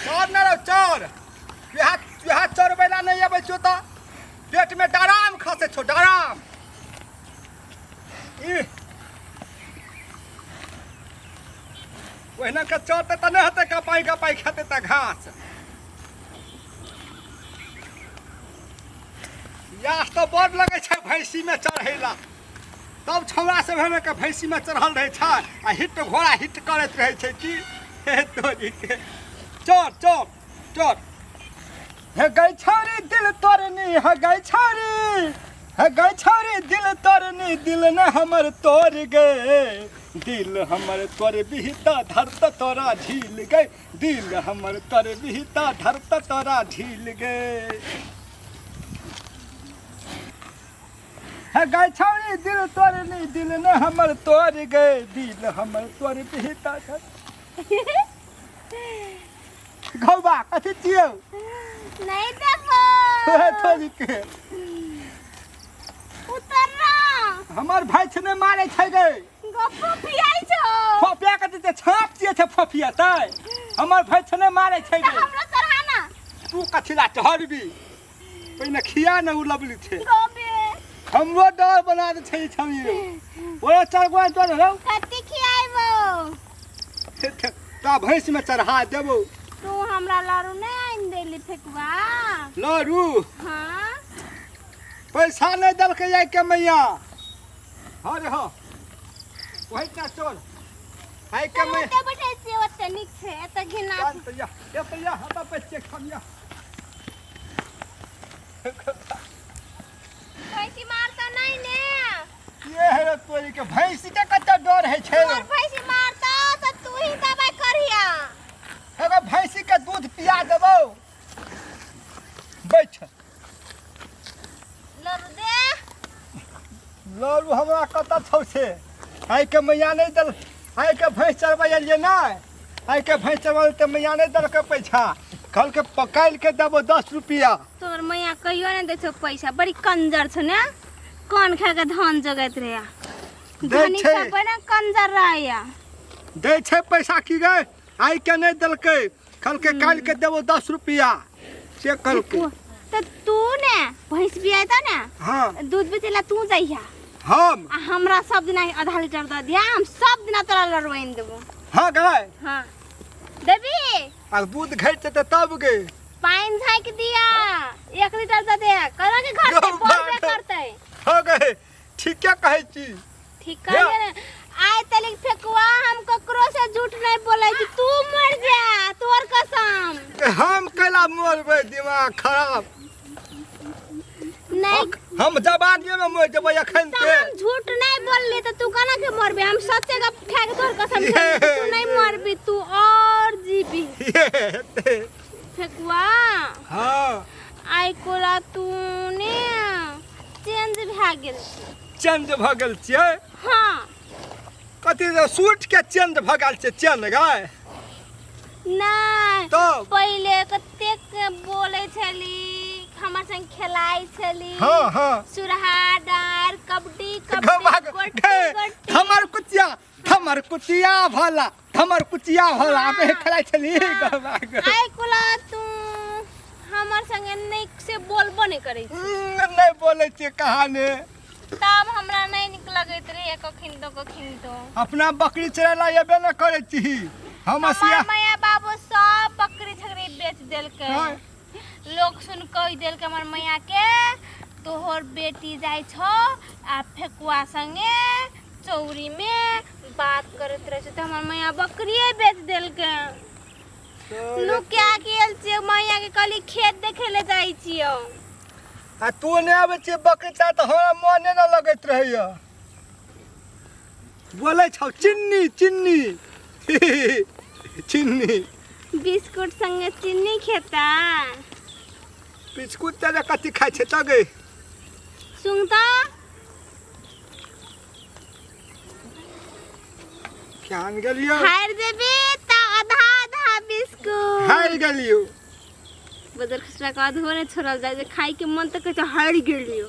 चर न रौ चर वएह वएह चरबै ला नहि अबै छौ तऽ पेटमे डराम खसै छौ डराम ई ओहिना के चरतै तऽ नहि हेतै कपाइ कपाइ खेतै तऽ घास यास तऽ बड़ लगै छै भैंसीमे चढ़ै ला तब छौड़ा सब हेमे के भैंसीमे चढ़ल रहै छै आ हिट घोड़ा हिट करैत रहै छै की हे तोरी के चढ़ चढ़ चढ़ हे गै छौरी दिल तोड़नी हे गै छौरी हे गै छौरी दिल तोड़नी दिल ने हमर तोड़ गे दिल हमर तोड़ बिहता धरत तोरा झील गे दिल हमर तोड़ बिहता धरत तोरा झील गे हे गै छौरी दिल तोड़नी दिल ने हमर तोड़ गे दिल हमर तोड़ बिहता धरत घौबा कथी छियौ नहीं देबो तोरी के उतर ना हमर भाई छै ने मारे छै गे गप्पो पियाई छो फोफिया के जे छाप छियै छै फोफिया तै हमर भाई छै ने मारे छै गे हमरो चढ़ा ना तू कथी ला चढ़बी पहिने खिया ने उ लबली छै गोबे हमरो डर बना दे छै छमी ओए चढ़ गोए चढ़ रौ कथी खियाइबो ता भैंस में चढ़ा देबो तू हमरा लारू नहीं आनि देली फेकुआ लड़ू हाँ पैसा नहीं देलकै आइ के मैया हाँ रे हाँ वही का चल आइ के मैया ओते बैठे छियै ओते नीक छै एतऽ घिना चल तैया ए तैया हता पैसे खमिया भैंसी मारता नहीं ने ये है रे तोरी के भैंसी के कते डर है छै तोर भैंसी मारता तो तू ही दवाई करिया एगो भैंसी के दूध पिया देबो बैठ लड़ू दे लड़ू हमरा कतऽ छौ से आइ के मैया नहि देल आइ के भैंस चरबै एलियै नहि आइ के भैंस चरबै तऽ मैया नहि देलकै पैसा कहलकै काल्हि के देबो 10 रुपया तोर मैया कहियो नहि दै छौ पैसा बड़ी कंजर छौ ने कान खा के धान जोगैत रहे दै धनी छै। सब ने कंजर रहैया दै छै पैसा की गै आइ के नहि देलकै कहलकै काल्हि के देबो 10 रुपया से कहलकै तऽ तू ने भैंस बियाता ने हाँ दूध बेचै ला तू जइहा हम आ हमरा सब दिना आधा लीटर दऽ दिया हम सब दिना तोरा लड़वाइन देबो हाँ गै हाँ देबी आ दूध घटि जेतै तब गे पानि झाँकि दिया 1 लीटर दऽ दे करा के घटतै गौ बढ़बे बात। करतै हाँ गै ठीके कहै छी ठीक कहलियै ने आइ तलिक फेकुआ हम ककरो से झूठ नहीं बोलै छी तू मर जा तोर कसम हम कैला मरबै दिमाग खराब नहीं हम जवानिए में मर जेबै एखन तो ते हम झूठ नहीं बोलली तो तू केना के मरबी हम सच्चे गप खा के तोर कसम खेली कि तू नहीं मरबी तू और जीबी फेकुआ हाँ आइ कोला तू ने चेंज भए गेल छी चेंज भऽ गेल छियै हाँ कथी सूट के चेंज भऽ गेल छै चेंज गाय नहीं तब पहिले कतेक बोलै छली हमर संग खेलाइ छली हाँ हाँ सुरहा डार कबड्डी गमा कबड्डी गोटी गे, गोटी हमर कुचिया हमर कुचिया भला हमर कुचिया भला हाँ। अपने खेलाइ छली हाँ। गमा गे। आइ कुला तू हमर संगे नीक से बोलबो नहि करै छी नहि बोलै छियै कहानी तब हमरा नहि नीक लगैत रहै कखन तो कखन तो अपना बकरी चरेला एबे ने करै छी हम हमर असिया माया बाबू सब बकरी छकरी बेच देलकै हाँ। लोग सुन कहि देलकै हमर मैया के तोहर बेटी जाइ छौ आ फेकुआ संगे चौरी में बात करैत रहै छै तऽ हमर मैया बकरिए बेच देलकै नुका गेल छियै मैया के कहली खेत देखे ले जाइ छियौ आ तू नहि आबै छियै बकरी चरा तऽ हमरा मोने नहि लगैत रहैया बोलै छौ चिन्नी चिन्नी चिन्नी बिस्कुट संगे चिन्नी खेता बिस्कुट तऽ कथी खाइ छै तऽ गे सुनता केहन गेलियौ हारि जेबी तऽ आधा आधा बिस्कुट हारि गेलियौ बजर खसरा के आधो नहि छोड़ल जाइ छै खाइ के मन तऽ कहै छै हारि गेलियौ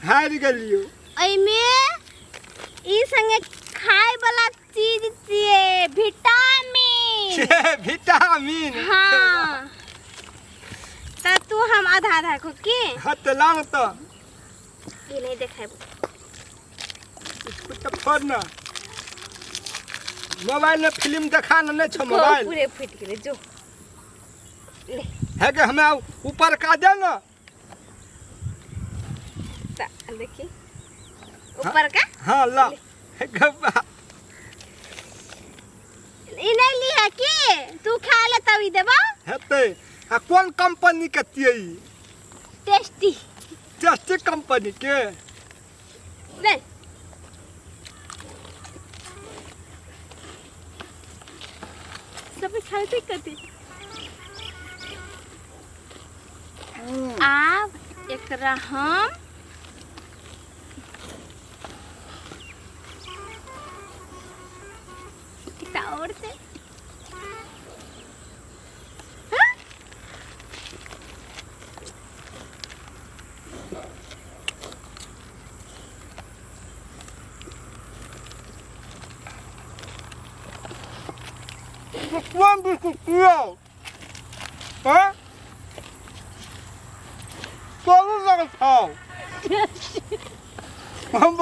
हारि गेलियौ एहिमे ई संगे खाय वाला चीज छियै विटामिन के विटामिन। हाँ, त तू हम आधा आधा खो की। हाँ तऽ लाउ तऽ। ई नहीं देखेबो। बिस्कुट तऽ फोड़ न, मोबाइल में फिल्म देखा न नहीं छो मोबाइल। पूरे फूट गेलै जो। ले। है के हमरा ऊपर का दे न। त देखी ऊपर का। हाँ ला हे गप्पा। ई नहीं ली है की तू खा ले तब ई देबो। हेतै। आ कोन कंपनी के तियै? टेस्टी। टेस्टी कंपनी के। ले। सब खा लेते कथी। आब एकरा हम एकटा और से। हाँ? कोन बिस्कुट कियो? हाँ? करू लगै छौ? हम